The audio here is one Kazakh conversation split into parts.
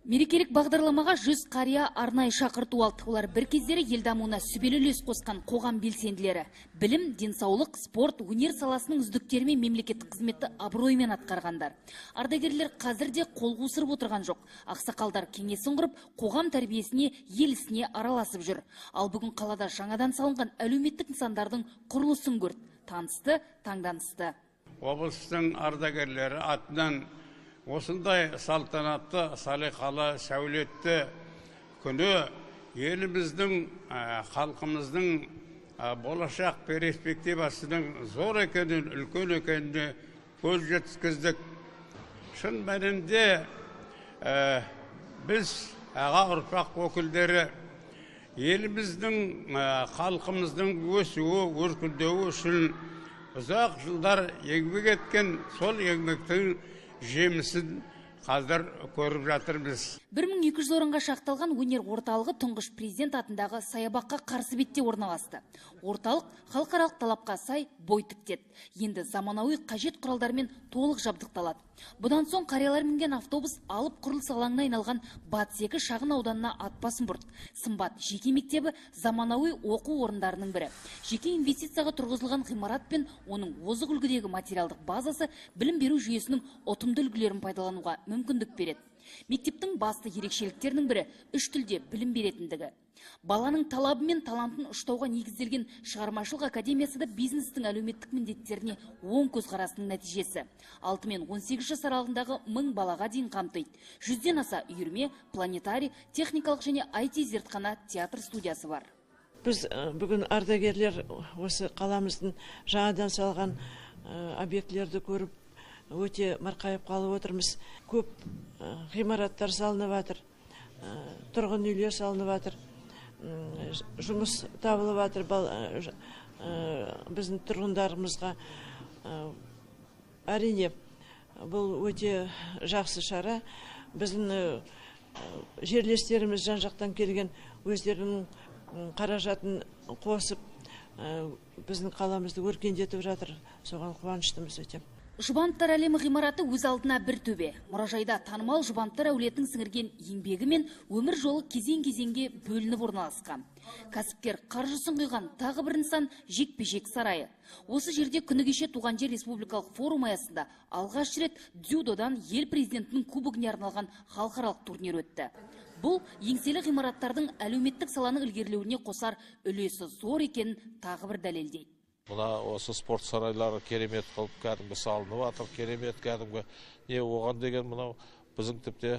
Мерекелік бағдарламаға 100 қария арнайы шақырту алды. Олар бір кездері ел дамуына сүбелі үлес қосқан қоғам белсенділері. Білім, денсаулық, спорт, өнер саласының үздіктері мен мемлекеттік қызметті абыроймен атқарғандар. Ардагерлер қазір де қол қусырып отырған жоқ. Ақсақалдар кеңесін құрып, қоғам тәрбиесіне, ел ісіне араласып жүр. Ал бүгін қалада жаңадан салынған әлеуметтік нысандардың құрылысын көрді. Танысты, таңданысты. Облыстың ардагерлері атынан осындай салтанатты, салиқалы, сәулетті күні еліміздің, халқымыздың болашақ перспективасының зор екенін, үлкен екеніне көз жеткіздік. Шын мәнінде біз аға ұрпақ өкілдері еліміздің, халқымыздың өсуі, өркендеуі үшін ұзақ жылдар еңбек еткен, сол еңбектің жемісін қазір көріп жатырмыз. 1200 орынға шақталған өнер орталығы тұңғыш президент атындағы саябаққа қарсы бетте орналасты. Орталық халықаралық талапқа сай бой тіктеді. Енді заманауи қажет құралдармен толық жабдықталады. Бұдан соң қариялар мінген автобус алып құрылыс алаңына айналған Батыс 2 шағын ауданына ат басын бұрды. Сымбат жеке мектебі заманауи оқу орындарының бірі. Жеке инвестицияға тұрғызылған ғимарат пен оның озық үлгідегі материалдық базасы білім беру жүйесінің ұтымды үлгілерін пайдалануға мүмкіндік береді. Мектептің басты ерекшеліктерінің бірі үш тілде білім беретіндігі. Баланың талабы мен талантын ұштауға негізделген шығармашылық академиясы да бизнестің әлеуметтік міндеттеріне оң көзқарасының нәтижесі. 6 мен 18 жас аралығындағы 1000 балаға дейін қамтиды. 100-ден аса үйірме, планетарий, техникалық және IT зертхана, театр студиясы бар. Біз бүгін ардагерлер осы қаламыздың жаңадан салған объектілерді көріп өте марқайып қалып отырмыз. Көп ғимараттар салынып жатыр, тұрғын үйлер салынып жатыр, жұмыс табылып жатыр біздің тұрғындарымызға. Әрине, бұл өте жақсы шара. Біздің жерлестеріміз жан-жақтан келген өздерінің қаражатын қосып, біздің қаламызды өркендетіп жатыр. Соған қуаныштымыз өте. Жұбановтар әлемі ғимараты өз алдына бір төбе. Мұражайда танымал Жұбановтар әулетінің сіңірген еңбегі мен өмір жолы кезең-кезеңге бөлініп орналасқан. Кәсіпкер қаржысын құйған тағы бір нысан жекпе-жек сарайы. Осы жерде күні кеше туған жер республикалық форум аясында алғаш рет дзюдодан ел президентінің кубогіне арналған халықаралық турнир өтті. Бұл еңселі ғимараттардың әлеуметтік саланың ілгерілеуіне қосар үлесі зор екенін тағы бір дәлелдейді. Мына осы спорт сарайлары керемет қылып кәдімгі салынып жатыр, керемет кәдімгі. Не оған деген мынау біздің тіпті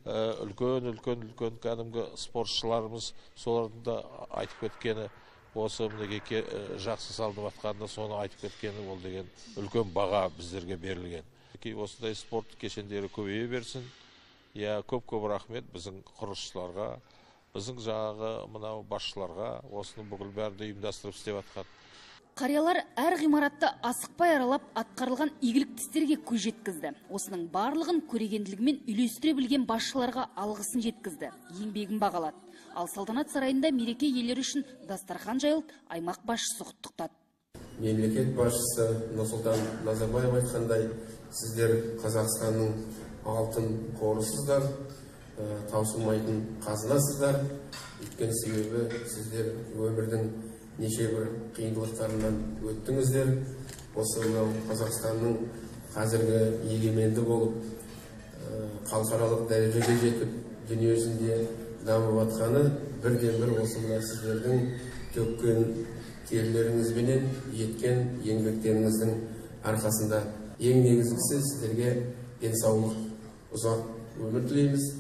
үлкен кәдімгі спортшыларымыз, солардың да айтып кеткені, осы мінекей жақсы салынып жатқанына соны айтып кеткені, ол деген үлкен баға біздерге берілген. Осындай спорт кешендері көбейе берсін. Я көп-көп рахмет біздің құрылысшыларға, біздің жаңағы мынау басшыларға, осыны бүкіл бәрін ұйымдастырып істеп жатқан. Қариялар әр ғимаратты асықпай аралап, атқарылған игілікті істерге көз жеткізді. Осының барлығын көрегенділігімен үйлестіре білген басшыларға алғысын жеткізді, еңбегін бағалады. Ал салтанат сарайында мереке иелері үшін дастархан жайылып, аймақ басшысы құттықтады. Мемлекет басшысы Нұрсұлтан Назарбаев айтқандай, сіздер Қазақстанның алтын қорысыздар, таусылмайтын қазынасыздар. Өйткені себебі сіздер өмірдің неше бір қиындықтарынан өттіңіздер. Осы мынау Қазақстанның қазіргі егеменді болып, халықаралық дәрежеге жетіп, дүниежүзінде дамып жатқаны бірден-бір осы мына сіздердің төккен терлеріңізбенен еткен еңбектеріңіздің арқасында. Ең негізгісі сіздерге денсаулық, ұзақ өмір тілейміз.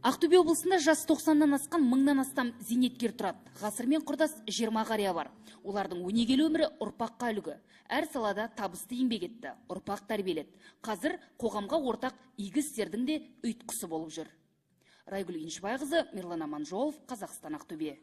Ақтөбе облысында жасы 90-нан асқан 1000-нан астам зейнеткер тұрады. Ғасырмен құрдас 20 қария бар. Олардың өнегелі өмірі ұрпаққа үлгі. Әр салада табысты еңбек етті, ұрпақ тәрбиеледі. Қазір қоғамға ортақ игі істердің де ұйытқысы болып жүр. Райгүл Еншібайқызы, Мирлан Аманжолов, Қазақстан, Ақтөбе.